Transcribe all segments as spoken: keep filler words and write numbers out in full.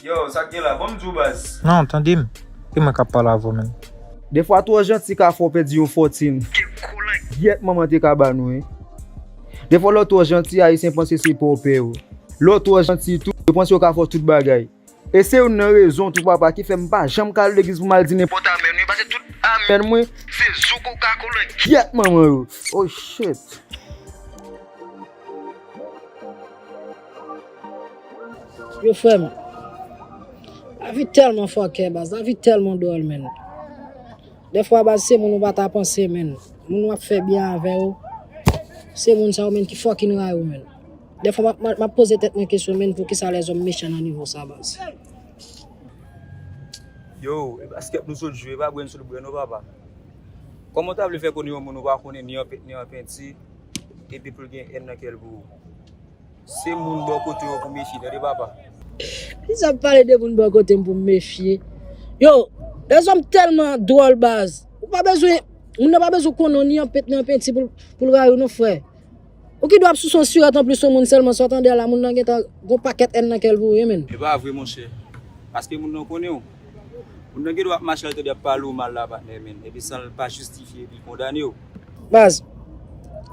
Yo, sa k gen la? Ban m di w, baz. Non, tande m. E mwen k ap pale avè w, menn. Defwa twò janti ka fè w pèdi yon fòtin. Gyèt manman te ka ba nou, wi. Defwa lè w twò janti, Ayisyen panse se pòpè yo. Lè w twò janti tou, yo panse yo ka fè w tout bagay. E se youn nan rezon tou, papa, ki fè m pa janm ka al legliz pou m al di nenpòt amèn, wi, paske tout amèn mwen, se zo koka kola gyèt manman yo. Oh shit. Yo, frè m, lavi tèlman fòkè, baz, lavi tèlman dwòl, menn. Dèfwa, baz, se moun ou pa ta panse, menn. Moun w ap fè byen avè yo, se moun sa yo, menn, ki fucking rayi w, menn. Dèfwa, m ap, m ap, m ap poze tèt mwen kesyon, menn, poukisa lèzòm mechan nan nivo sa, baz? Yo, e baskèt nou sot jwe, e pa bwè n sot bwè non, papa. Kòman w ta vle fè konnen yon moun ou pa konnen ni an pent ni an penti, epi pou l gen èn nan kè l pou ou? Se moun bò kote w pou mefye, tande papa. Li sa ap pale de moun bò kote m pou m mefye. Yo, lèzòm tèlman dwòl, baz. Ou pa bezwen, moun nan pa bezwen konnen w ni an pent ni an penti pou, pou l rayi w non, frè. Ou ki dwe ap souse yon sirèt anplis yon moun sèlman, sa w tande a la, moun nan gentan gon pakèt èn nan kè l pou ou, wi, menn. E pa vre, monchè. Paske moun nan konnen w. Moun nan gen dwa ap mache al tande ap pale w mal la, patnè, menn. Epi san l pa jistifye, epi l kondane w. Baz,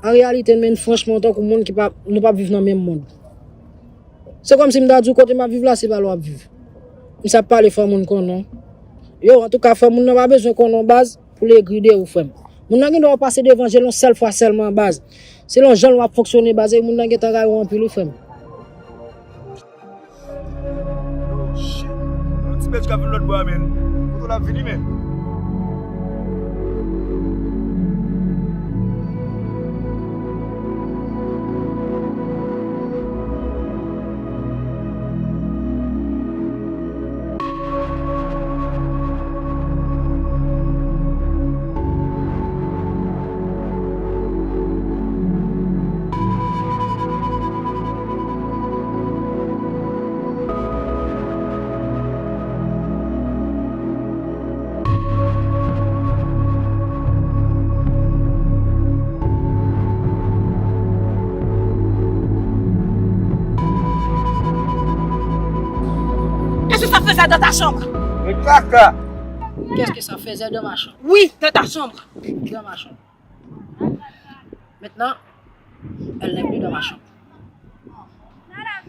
an reyalite, menn, franchman, tankou moun ki pa, nou p ap viv nan menm mond. Se kòmsi m ta di w kote m ap viv la, se pa la w ap viv. M sa ap pale fò moun konnen w. Yo, antouka, frè m, moun nan pa bezwen konnen w, baz, pou l egri de ou, frè m. Moun nan gen dwa pase devan je l yon sèl fwa sèlman, baz. Selon jan l w ap fonksyone, baz, e moun nan gentan rayi w anpil, wi, frè m. Oh, shit. Yon ti bèt k ap vin lòt bò a, menn. Kote w l ap vini, menn? Qu'est-ce que ça faisait dans ta chambre? Mwen kaka. Qu'est-ce que ça faisait dans ma chambre? Oui, dans ta chambre. Dans ma chambre. Maintenant, elle n'est plus dans ma chambre.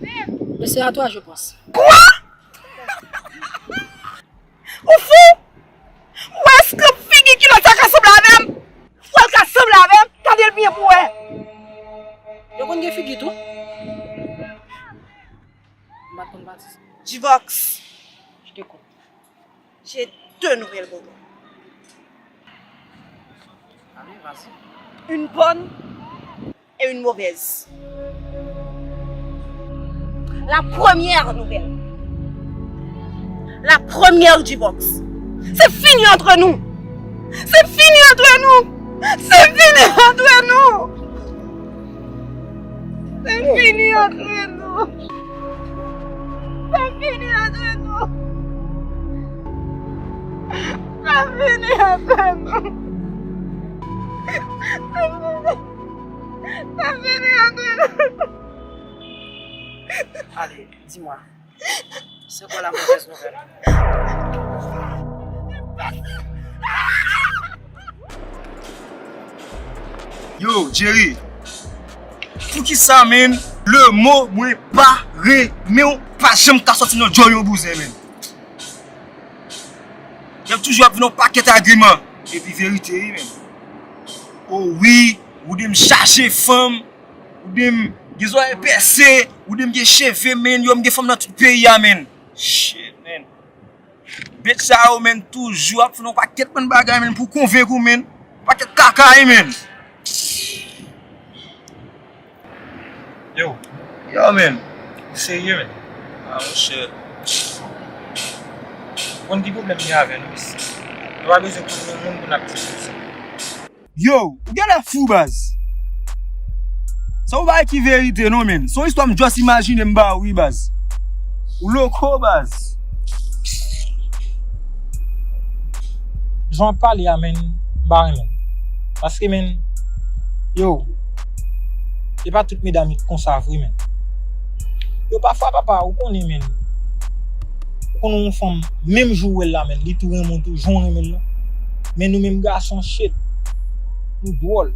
Et c'est à toi, je pense. Quoi? Ou fou? Ou wè eskanp figi kilòt sa ka sanble avè m? Ou wè l ka sanble avè m? Gade l byen pou wè. Yo konn gen figi tou. M pa t konn pati sa. Divorce. Je t'écoute. J'ai deux nouvelles pour toi. Allez, vas-y. Une bonne et une mauvaise. La première nouvelle. La première divorce. C'est fini entre nous. C'est fini entre nous. C'est fini entre nous. C'est fini entre nous. C'est fini entre nous. C'est fini entre nous. C'est fini entre nous. Allez, dis-moi. C'est quoi la mauvaise nouvelle? Yo, Jerry. Poukisa, menn, le mo mwen pa renmen w pa janm ka sòti nan djòl yon bouzen, menn? Y ap toujou ap vin yon pakèt agiman. Epi verite, wi, menn. O wi, ou di m chache fanm, ou di m gen zòrèy pèse, ou di m gen cheve, menn, yo, m gen fanm nan tout peyi a, menn. Shit, menn. Bèt sa yo, menn, toujou ap fè yon pakèt bann bagay, menn, pou konvenk ou, menn. Pakèt kaka, wi, menn. Yo. Yo, menn. Ou serye, menn? Ah, monchè. Ou konn ki pwoblèm gen avè nou isi? Nou pa bezwen konn yon moun pou n ap di konsa. Yo, ou genlè fou, baz. Se yon bagay ki verite, non, menn. Se yon istwa m just imajine m ba ou, wi, baz. Ou loko, baz. Jan w ap pale a, menn, m pa renmen. Paske, menn, yo, e pa tout medam ki konsa vre, menn. Yo, pafwa, papa, ou konnen, menn. Ou konn yon fanm, menm jan w wè l la, men li tou renmen w tou, jan w renmen l lan. Men nou menm gason, shit, nou dwòl.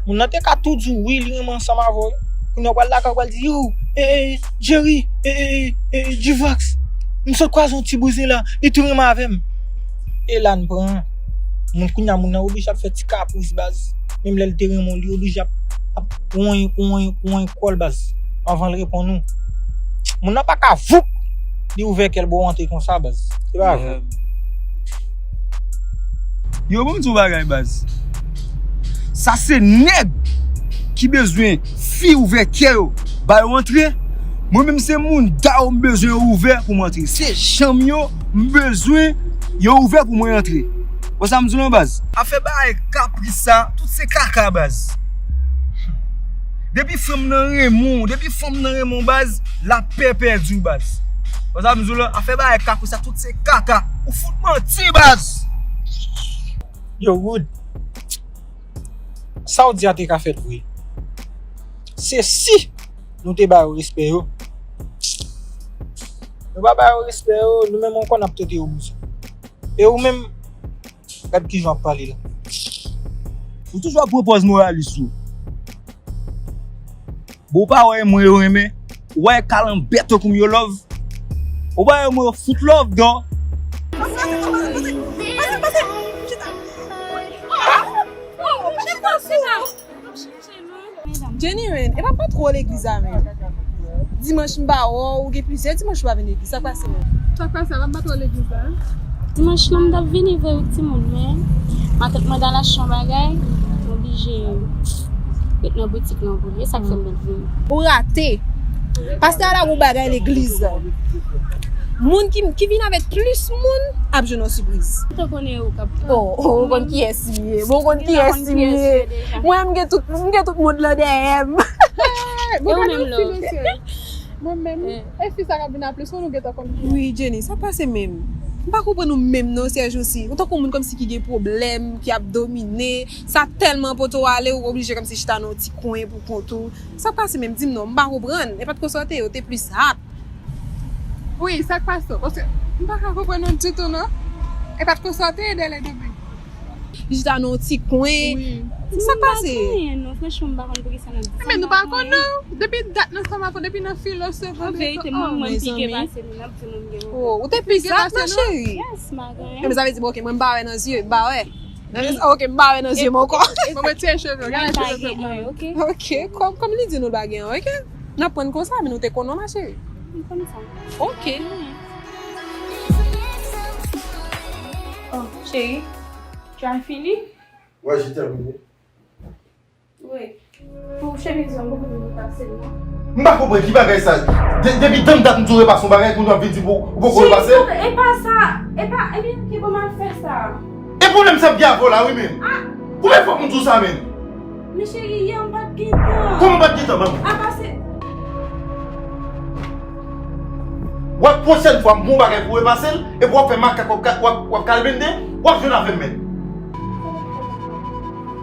Moun nan te ka tou di w wi, li renmen ansanm avè w. Kounye a w pral lakay, w pral di, yo, e, e, Jerry, e, e, e, e, Divox, m sot kwaze yon ti bouzen la, li tou renmen avè m. E la n pran. Moun kounye a, moun nan oblije ap fè ti kapris, baz. Menm lè l te renmen w, li oblije ap, ap kwen, kwen, kwen kò l, baz. Anvan l reponn ou. Moun nan pa ka voup, li ouvè kè l ba w antre konsa, baz. Se pa vre. Yo, ban m di w bagay, baz. Sa se nèg ki bezwen fi ouvè kè yo, ba yo antre. Mwen menm se moun da yo m bezwen yo ouvè pou m antre. Se janm yo m bezwen yo ouvè pou mwen antre. Wè sa m di w lan, baz? Afè bagay kapris sa, tout se kaka, baz. Depi fanm nan renmen w, depi fanm nan renmen w, baz, lapè pèdi w, baz. Wè sa m di w lan? Afè bagay kapris sa, tout se kaka. Ou fout manti, baz. Yo, Wood. Sa w di a te ka fèt vre. Se si nou te ba yo respè yo. Nou pa ba yo respè yo, nou menm ankò n ap trete yo bouzen. E ou menm, gad kijan w ap pale la. Ou toujou ap pran pòz moralis ou. Bon, ou pa wè mwen yo renmen. Ou pa wè kalanbè tankou m yo love. Ou pa wè mwen yo fout love, dò. Jenny Rain, e pa, pa twò legliz la menm. Dimanch m pa wè w, ou gen plizyè dimanch ou pa vin legliz. Sa k pase menm? Sa k pase? M pa twò legliz la. Dimanch lan m t ap vini vre wi timoun, men matant mwen t al achte yon bagay, m oblije ret nan boutik lan pou li. E sa k fè m mèt vini. Ou rate. Pastè a la gon bagay legliz. Moun ki, ki vin avèk plis moun ap jwenn yon sipriz. Ou te konnen ou k ap pran. Oh, oh, ou konn kiyès li ye. Bon, ou konn kiyès li ye. Mwen, m gen tout, m gen tout mond lan dèyè m. E ou menm, love? Mwen menm, e fi sa k ap vin a plis moun ou gentan konn ki. Wi, Jenny, sa pase menm. M pa konprann ou menm non, sèjousi. Ou tankou moun kòmsi ki gen pwoblèm, ki ap domine. Sa tèlman pote w ale, ou oblije kòmsi chita nan yon ti kwen pou kont ou. Sa pase menm, di m non, m pa konprann. E pa t konsa w te ye, ou te plis hot. Wi, sa k pase w? Paske m pa ka konprann ou ditou non. E pa t konsa w te ye dè lè debi. Li chita nan yon ti kwen. Wi. Sa k pase? M pa konn anyen non, franchman, m pa konn poukisa n ap di sa. Men nou pa konn non. Depi dat nou ansanm avè w, depi nan filo, se vrè. An verite, mwen, mwen m pi gen pase nou, n ap di nou m gen pwoblèm. Oh, ou te plis hot non, cheri? Yes, m pa konn anyen. Men sa vle di, bon, ok, mwen m pa wè nan zye, m pa wè. Ok, m pa wè nan zye m ankò. Mwen retire cheve, gade cheve mwen. Ok, kòm, kòm li di nou l pa gen, ok? N ap pran konsa, men nou te konn non, ma chérie. M konn sa. Ok. Oh, chérie, tu as fini? Ouais, j'ai terminé. Oui. Pou chemiz lan, m poko vin repase l non. M pa konprann ki bagay sa. De-, depi tann dat m di w repase yon bagay, kounye a w ap vin di pou ou poko repase l? Cheri, e pa sa. E pa, ebyen, ok, bon, m al fè sa. E pwoblèm sa ap gen avè w la, wi, menm. Ah. Konbyen fwa pou m di w sa, menm? Men cheri, yè m pa t gen tan. Kòman w pa t gen tan, manmi? Apa se W ap pwochèn fwa m gon bagay pou repase l, epi w ap fè makak, w ap ka-, w ap, w ap kalbende, w ap jwenn avè m, menm.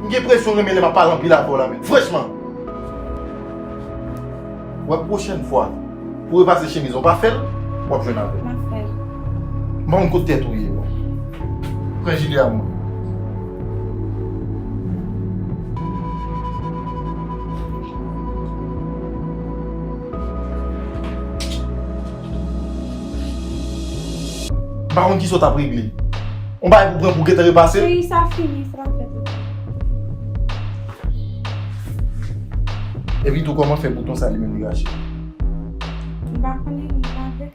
M gen enpresyon w renmen lè m ap pale anpil avè w la, menm. Franchman. W ap pwochèn fwa pou repase chemiz ou pa fè l, w ap jwenn avè m. M ap fè l. M pa konn kot tèt ou ye, bon. Pran jile a mwen. M pa konn kisa w t ap regle. Yon bagay pou pran pou gentan repase l. Cheri, sa fini, fò n ap fè tout. Epi tou, kòman fè bouton sa li menm li rache? M pa konnen, m pa vle.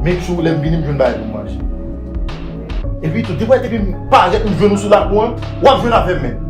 Make sure lè m vini, m jwenn bagay pou m manje. Epi tou, depi, depi m parèt, m jwenn ou sou lakou an, w ap jwenn avè m menm.